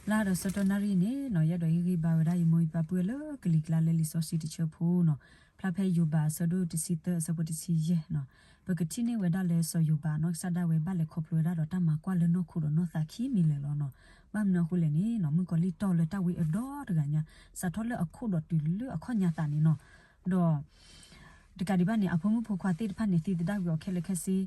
လၢဒီးဆၢကတီၢ်နၣ်ရံၣ်န့ၣ်နီၤ ယအဲၣ်ဒိးဟ့ၣ်ဂံၢ်ဘါဝဲဒၣ်ယမိၢ်ယပၢ်ပုၢ်ဝဲၢ်လၢကလံၤကျါလၢလံာ်စီဆှံတဆၢဖိနီၤ, ဖျါဖဲယိၤဘးအဆၢဒိၣ်တဆံသၢအဆၢဖိတဆံယဲၢ်နီၤ, ပကထံၣ်န့ၢ်ဝဲဒၣ်လၢစီၤယိၤဘးနီၢ်ကစၢ်ဒၣ်ဝဲဘၣ်လဲၤခီဖျိဝဲဒၣ်ဒီးတၢ်မၤကွၢ်လၢနီၢ်ခိဒီးနီၢ်သးခံမံၤလၢာ်လီၤနီၤ. ဘၣ်မနုၤအဃိလဲၣ်န့ၣ်နီၤ မုၣ်ကီၤလံၢ်တီၢ်လၢတၢ်ဝံအဒိတဂၤညါ စးထီၣ်လၢအခိၣ်ဒီးတုၤလၢအခီၣ်ညါသးန့ၣ်နီၤ, ဒီး တကးဒံးဘၣ်န့ၣ် အဖိမုၣ်ဖိခွါသ့ၣ်တဖၣ်န့ၣ် သံသဒၣ်ကွံာ်အီၤခဲလၢာ်ခဲဆ့, ဒီး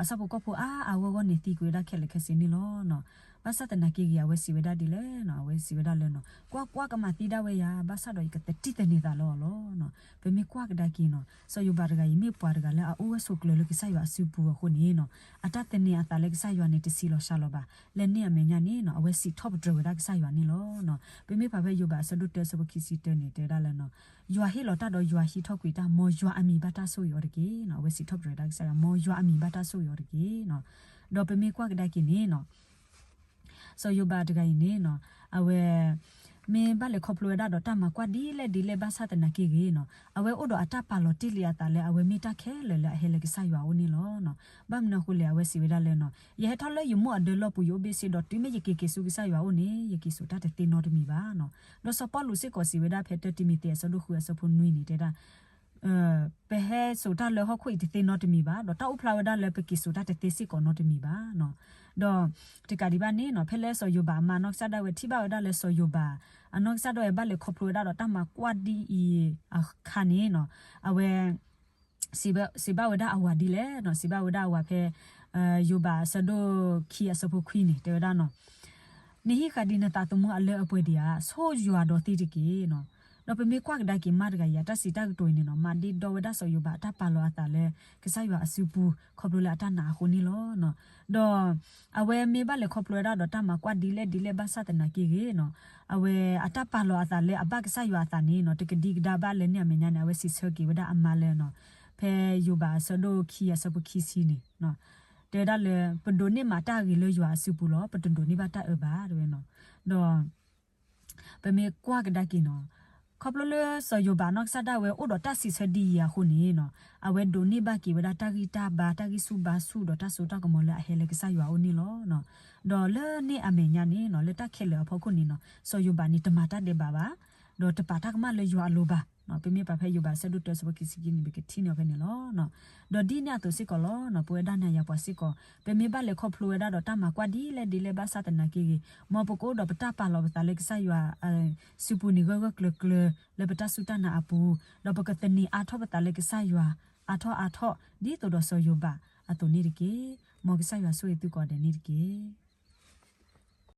အဆၣ်ဖိကီၢ်ဖိအါအါဂီၢ်ဂီၢ်န့ၣ် သံကွံာ်ဝဲဒၣ်ခဲလၢာ်ခဲဆ့န့ၣ်လီၤနီၤ. ဘၣ်ဆၣ်သနာ်က့ဂ့ၤ အဝဲစံးဝဲဒၣ်ဒ်လဲၣ်နီၤ, အဝဲစံးဝဲဒၣ်လၢနီၤ ကွၢ်ကွၢ်ကမၤသံဒၣ်ဝဲယၤ ဘၣ်ဆၣ်ဒီးယကသတံၢ်သန့ၤသးလၢအီၤလီၤနီၤ. ပမ့ၢ်ကွၢ်ကဒါက့ၤနီၤ စီၤယိၤဘးတဂၤအံၤ မ့ၢ်ပှၤတဂၤလၢအအိၣ်ဝဲဆိးကျၢၤလၢကစၢ်ယွၤအစုပူၤအဃိန့ၣ်နီၤ, အတၢ်သန့ၤအသးလၢကစၢ်ယွၤန့ၣ် တဆံးလီၤစှၤလီၤဘၣ်. လၢန့ၣ်အမဲာ်ညါန့ၣ်နီၤ အဝဲစံးထီၣ်ပတြၢၤဝဲဒၣ်ကစၢ်ယွၤန့ၣ်လီၤနီၤ. ပမ့ၢ်ဖးဖဲယိၤဘးအဆၢဒိၣ်တၢအဆၢဖိခံဆံတၢန့ၣ် တဲဝဲဒၣ်လၢနီၤ ယွၤဟ့ၣ်လီၤတၢ်ဒီးယွၤဟံးထီၣ်ကွံာ်တၢ်, မ်ယွၤအမံၤဘၣ်တၢ်ဆိၣ်ဂ့ၤအီၤတက့ၢ်နီၤ. အဝဲစံးထီၣ်ပတြၢၤဝဲဒၣ်ကစၢ်ယွၤ မ်ယွၤအမံၤဘၣ်တၢ်ဆိၣ်ဂ့ၤအီၤတက့ၢ်နီၤ. ဒီးပမ့ၢ်ကွၢ်ကဒါက့ၤန့ၣ်နီၤ စီၤယိၤဘးတဂၤအံၤန့ၣ်နီၤ အဝဲ မ့ၢ်ဘၣ်လဲၤခီဖျိဝဲဒၣ်ဒီးတၢ်မၤကွၢ်ဒ်လဲၣ်ဒ်လဲၣ်ဘၣ်ဆၣ်သနာ်က့ဂ့ၤနီၤ အဝဲအိၣ်ဒီးအတၢ်ပာ်လီၤတ့ၢ်လံအသးလၢအဝဲမ့ၢ်တၢ်ခဲလၢာ်လၢအဟဲလၢကစၢ်ယွၤအအိၣ်န့ၣ်လီၤနီၤ. ဘၣ်မနုၤအဃိလဲၣ် အဝဲစံးဝဲဒၣ်လၢနီၤ ယဟဲထီၣ်လၢယမိၢ်အဒၢလီၢ်ပူၤ ယအိၣ်ဘ့ၣ်ဆ့ဒီးတုၤမ့ၢ်ယက့ၤက့ၤဆူကစၢ်ယွၤအအိၣ်န့ၣ် ယက့ၤစိာ်တၢ်တသ့နီတမံၤဘၣ်နီၤ. ဒီးစီၤပီလူးစ့ၢ်ကီးစံးဝဲဒၣ်ဖဲတၢတံၤမသ့း အဆၢဒိၣ်ဃုအဆၢဖိနွံန့ၣ် တဲဒၣ် ပဟဲစိာ်တၢ်လၢဟီၣ်ခိၣ်အံၤတသ့နီတမံၤဘၣ်, ဒီးတၢ်အိၣ်ဖျါဝဲဒၣ်လၢပက့ၤစိာ်တၢ်တသ့စ့ၢ်ကီးနီတမံၤဘၣ်နီၤ. ဒီးတကးဒံးဘၣ်န့ၣ်နီၤ ဖဲလၢစီၤယိၤဘးအမါနီၢ်ကစၢ်ဒၣ်ဝဲထံၣ်ဘၣ်ဝဲဒၣ်လၢစီၤယိၤဘး အနီၢ်ကစၢ်ဒၣ်ဝဲဘၣ်လဲၤခီဖျိဝဲဒၣ်ဒီးတၢ်မၤကွၢ်ဒ်အံၤအခါန့ၣ်နီၤ အဝဲ စံးဘၣ်ဝဲဒၣ်အဝၤဒ်လဲၣ်နီၤ, စံးဘၣ်ဝဲဒၣ်အဝၤဖဲ ယိၤဘးအဆၢဒိၣ်ခံအဆၢဖိခွံန့ၣ် တဲဝဲဒၣ်နီၤ နဟံးဃာ်ဒံးနသးသမူအလၢအပှဲၤဒံးဧါ, ဆိၣ်ယွၤဒီးသ့တက့ၢ်နီၤ. ဒီးပမ့ၢ်ကွၢ်ကဒါက့ၤမါတဂၤအံၤ အတၢ်စံးတၢ်ကတိၤအံၤန့ၣ်နီၤ မၤဒ့ဒီဝဲဒၣ်စီၤယိၤဘးအတၢ်ပာ်လီၤအသးလၢ ကစၢ်ယွၤအစုပူၤ ခီဖျိလၢအတၢ်နာ်အဃိန့ၣ်လီၤနီၤ. ဒီးအဝဲမ့ၢ်ဘၣ်လဲၤခီဖျိဝဲဒၣ်ဒီးတၢ်မၤကွၢ်ဒ်လဲၣ်ဒ်လဲၣ်ဘၣ်ဆၣ်သနာ်က့ဂ့ၤနီၤ, အဝဲအတၢ်ပာ်လီၤအသးလၢအဘၣ်ကစၢ်ယွၤအသးန့ၣ်နီၤ တကဒံကဒါဘၣ်လၢန့ၣ်အမဲာ်ညါန့ၣ် အဝဲစံးဆၢက့ၤဝဲဒၣ်အမါလၢနီၤ ဖဲယိၤဘးအဆၢဒိၣ်ခံအဆၢဖိခံဆံန့ၣ် တဲဝဲဒၣ်လၢ ပဒိးန့ၢ်မးတၢ်ဂ့ၤလၢယွၤအစုပူၤလီၤ, ပတဒိးန့ၢ်ဘၣ်တၢ်အၢဘၣ် တဲဝဲနီၤ. ဒီး ပမ့ၢ်ကွၢ်ကဒါက့ၤနီၤ ခီဖျိလၢစီၤယိၤဘးနီၢ်ကစၢ်ဒၣ်ဝဲအိၣ်ဒီးတၢ်စံးဆၢဒ်အံၤအဃိန့ၣ်နီၤ အဝဲဒိးန့ၢ်ဘၣ်က့ၤဝဲဒၣ်တၢ်ဂံၢ်တၢ်ဘါ တၢ်ဂံၢ်ဆူၣ်ဘါဆူၣ်ဒီးတၢ်စိတၢ်ကမီၤလၢအဟဲလၢကစၢ်ယွၤအအိၣ်န့ၣ်လီၤ. ဒီးလၢန့ၣ်အမဲာ်ညါန့ၣ်နီၤ လၢတၢ်ခဲလၢာ်အဖီခိၣ်န့ၣ်နီၤ စီၤယိၤဘးန့ၣ် တမၤတၢ်ဒဲးဘးဘၣ် ဒီးတပာ်တၢ်ကမၣ်လၢယွၤအလိၤဘၣ်. ပမ့ၢ်ပာ်ဖဲယိၤဘးအဆၢဒိၣ်တၢအဆၢဖိခံဆံခံန့ၣ် ပကထံၣ်န့ၢ်အီၤဖဲန့ၣ်လီၤ. ဒီးဒ်န့ၣ်အသိးစ့ၢ်ကီးလီၤ ပဝဲဒၣ်နၤယၤပှၤစ့ၢ်ကီး ပမ့ၢ်ဘၣ်လဲၤခီဖျိဝဲဒၣ်ဒီးတၢ်မၤကွၢ်ဒ်လဲၣ်ဒ်လဲၣ်ဘၣ်ဆၣ်သနာ်က့ဂ့ၤ မ်ပကအိၣ်ဒီးပတၢ်ပာ်လီၤပသးလၢကစၢ်ယွၤ စုပူၤန့ၣ်ဂၢၢ်ဂၢၢ်ကျၢၤကျၢၤ လၢပတၢ်စူၢ်တၢ်နာ်အပူၤ ဒီးပကသန့ၤအါထီၣ်ပသးလၢကစၢ်ယွၤ အါထီၣ်အါထီၣ် ဒ်သိးဒီးစီၤယိၤဘးအသိးန့ၣ်တက့ၢ်. မ်ကစၢ်ယွၤဆိၣ်ဂ့ၤသုကိးဂၤဒဲးန့ၣ်တက့ၢ်.